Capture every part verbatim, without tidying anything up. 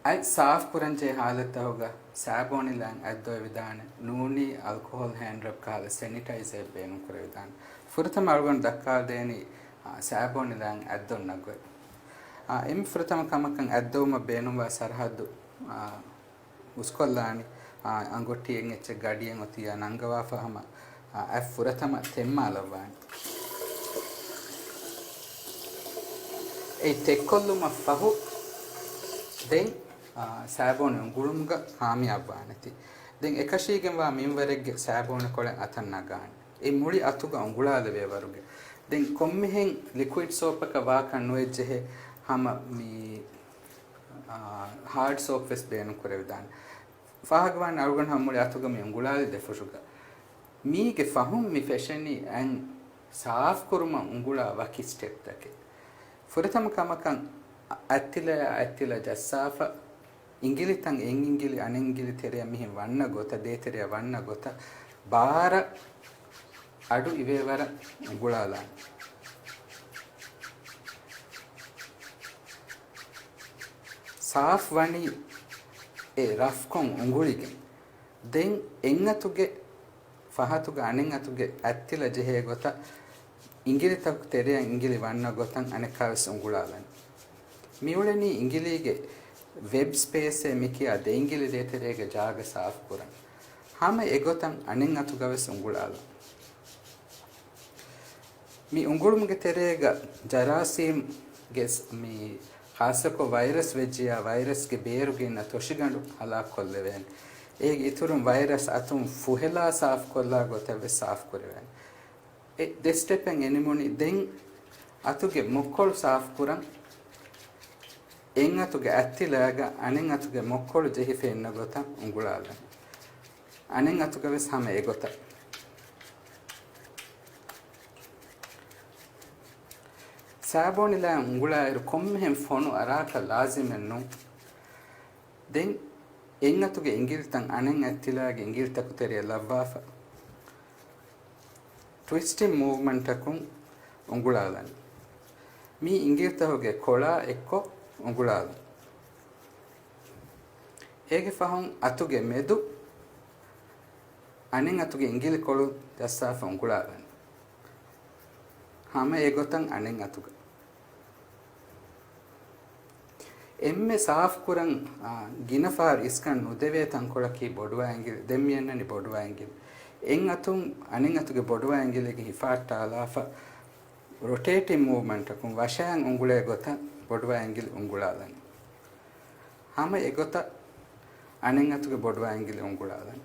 އަތް ސާފުކުރަންޖެހޭ ހާލަތްތަކުގަ ސާބޯނިލާން އަތް ދޮވެވިދާނެ، ނޫނީ އަލްކޮހޯލް ހޭންޑް ރަބް ކަހަލަ ސެނިޓައިޒަރެއް ބޭނުންކުރެވިދާނެ. ފުރަތަމަ އަޅުގަނޑު ދައްކާދޭނީ، އާ، ސާބޯނިލާން އަތް ދޮންނަ ގޮތް. އާ، އެންމެ ފުރަތަމަ ކަމަކަށް އަތް ދޮވުމަށް ބޭނުންވާ ސަރަހައްދު، އާ، ހުސްކޮށްލާނީ، އާ، އަނގޮޓި އެއްޗެއް ގަޑިއެއް އޮތިއްޔާ ނަންގަވާފަ ހަމަ، އާ، އަތް ފުރަތަމަ ތެއްމާލައްވާނެ. އެ ތެއްކޮށްލުމަށް ފަހު ދެން، އާ، ސާބޯނި އުނގުޅުމުގަ ކާމިޔާބުވާނެތީ. ދެން އެކަށީގެންވާ މިންވަރެއްގެ ސާބޯނި ކޮޅެއް އަތަށް ނަގާނެ. އެ މުޅި އަތުގަ އުނގުޅާލެވޭ ވަރުގެ. ދެން ކޮންމެހެން ލިކުއިޑް ސޯޕަކަށް ވާކަށް ނުވެއްޖެހޭ ހަމަ މި، އާ، ހާޑް ސޯޕް ވެސް ބޭނުން ކުރެވިދާނެ. ފާހަގަވާން އަޅުގަނޑު ހަމަ މުޅި އަތުގަ މި އުނގުޅާލި ދެފުށުގަ. މީގެ ފަހުން މި ފެށެނީ އަތް ސާފުކުރުމަށް އުނގުޅާ ވަކި ސްޓެޕްތަކެއް. ފުރަތަމަ ކަމަކަށް އަތްތިލަޔާ އަތްތިލަ ޖައްސާފަ، އިނގިލިތައް އެއް އިނގިލި އަނެއް އިނގިލި ތެރެއަށް މިހެން ވަންނަ ގޮތަށް، ދޭތެރެއަށް ވަންނަ ގޮތަށް، ބާރަށް އަޑު އިވޭވަރަށް އުނގުޅާލާނެ. ސާފް ވަނީ އެ ރަފްކޮށް އުނގުޅިގެން. ދެން އެއްއަތުގެ ފަހަތުގަ އަނެއް އަތުގެ އަތްތިލަ ޖެހޭ ގޮތަށް އިނގިލިތަކު ތެރެއަށް އިނގިލި ވަންނަ ގޮތަށް އަނެއްކާވެސް އުނގުޅާލަން. މިއުޅެނީ އިނގިލީގެ ވެބް ސްޕޭސޭ މިކިޔާ ދެ އިނގިލި ދޭތެރޭގެ ޖާގަ ސާފުކުރަން. ހަމަ އެގޮތަށް އަނެއް އަތުގަވެސް އުނގުޅާލަން. މި އުނގުޅުމުގެ ތެރޭގަ ޖަރާސީމްގެ ސް-، މި ޚާއްޞަކޮށް ވައިރަސް ވެއްޖިޔާ ވައިރަސްގެ ބޭރުގަ އިންނަ ތޮށިގަނޑު ހަލާކުކޮށްލެވޭނެ. އޭގެ އިތުރުން ވައިރަސް އަތުން ފުހެލާ ސާފުކޮށްލާ ގޮތަށް ވެސް ސާފުކުރެވޭނެ. އެ ދެ ސްޓެޕެއް އެ ނިމުނީ. ދެން އަތުގެ މޮއްކޮޅު ސާފުކުރަން. އެއް އަތުގެ އަތްތިލައިގަ އަނެއް އަތުގެ މޮއްކޮޅު ޖެހިފަ އިންނަ ގޮތަށް އުނގުޅާލަން. އަނެއް އަތުގަވެސް ހަމަ އެގޮތަށް. ސާބޯނިލާ އުނގުޅާއިރު ކޮންމެހެން ފޮނު އަރާކަށް ލާޒިމެއް ނޫން. ދެން އެއް އަތުގެ އިނގިލިތައް އަނެއް އަތްތިލާގެ އިނގިލިތަކު ތެރެއަށް ލައްވާފަ، ޓްވިސްޓިން މޫވްމަންޓަކުން އުނގުޅާލަން. މީ އިނގިލިތަކުގެ ކޮޅާ އެއްކޮށް އުނގުޅާލަން. އޭގެ ފަހުން އަތުގެ މެދު އަނެއް އަތުގެ އިނގިލި ކޮޅު ޖައްސާފަ އުނގުޅާލަން. ހަމަ އެގޮތަށް އަނެއް އަތުގަ. އެންމެ ސާފުކުރަން، އާ، ގިނަ ފަހަރު އިސްކަން ނުދެވޭ ތަންކޮޅަކީ ބޮޑުވާ އިނގިލި. ދެން މި އަންނަނީ ބޮޑުވާ އިނގިލި. އެއް އަތުން އަނެއް އަތުގެ ބޮޑުވާ އިނގިލީގެ ހިފާއްޓާލާފަ، ރޮޓޭޓިން މޫވްމަންޓަކުން ވަށައިން އުނގުޅޭ ގޮތަށް ބޮޑުވާ އިނގިލި އުނގުޅާލަން. ހަމަ އެގޮތަށް އަނެއް އަތުގެ ބޮޑުވާ އިނގިލި އުނގުޅާލަން.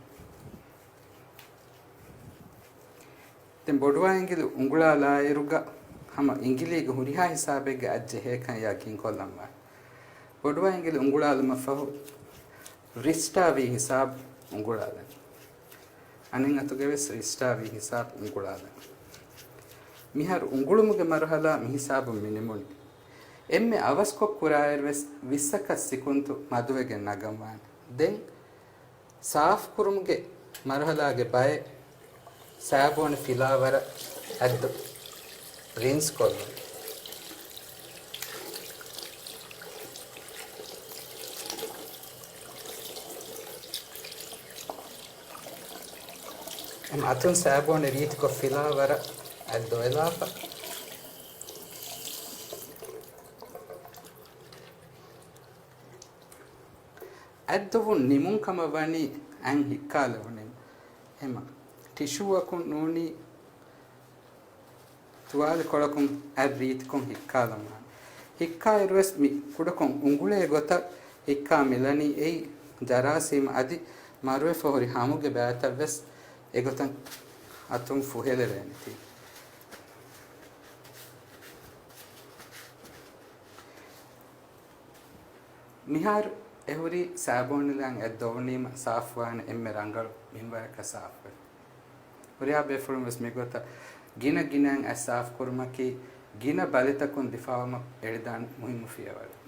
ދެން ބޮޑުވާ އިނގިލި އުނގުޅާލާއިރުގަ ހަމަ އިނގިލީގެ ހުރިހާ ހިސާބެއްގަ އަތް ޖެހޭކަން ޔަގީންކޮށްލަންވާނެ. ބޮޑުވާ އިނގިލި އުނގުޅާލުމަށްފަހު ރިސްޓާވީ ހިސާބު އުނގުޅާލަން. އަނެއް އަތުގަވެސް ރިސްޓާވީ ހިސާބު އުނގުޅާލަން. މިހާރު އުނގުޅުމުގެ މަރުހަލާ މިހިސާބުން މިނިމުނީ. އެންމެ އަވަސްކޮށް ކުރާއިރުވެސް ވިއްސަކަށް ސިކުންތު މަދުވެގެން ނަގަންވާނެ. ދެން ސާފުކުރުމުގެ މަރުހަލާގެ ބައެއް ސާބޯނި ފިލާވަރަށް އައްދު ރިންސް ކޮށްލުން. އަތުން ސާބޯނި ރީތިކޮށް ފިލާވަރަށް އައްދު އެލާފަ. އައްދުވުން ނިމުން ކަމަށް ވަނީ އަތް ހިއްކާލެވުނީމަ. އެހެމަ ޓިޝޫއަކުން ނޫނީ ތުވާލި ކޮޅަކުން އަތް ރީތިކޮށް ހިއްކާލަންވާނެ. ހިއްކާއިރުވެސް މި ކުޑަކޮށް އުނގުޅޭ ގޮތަށް ހިއްކާ މިލަނީ އެއީ ޖަރާސީމް އަދި މަރުވެފަ ހުރި ހަމުގެ ބައިތައްވެސް އެގޮތަށް އަތުން ފުހެލެވޭނެތީ. މިހާރު އެހުރީ ސާބޯނިލާން އަތް ދޮވުނީމަ ސާފުވާނެ އެންމެ ރަނގަޅު މިންވަރަކަށް ސާފުވެފަ. ހުރިހާ ބޭފުޅުން ވެސް މިގޮތަށް ގިނަ ގިނައިން އަތް ސާފުކުރުމަކީ ގިނަ ބަލިތަކުން ދިފާއުވުމަށް އެޅިދާނެ މުހިއްމު ފިޔަވަޅެއް.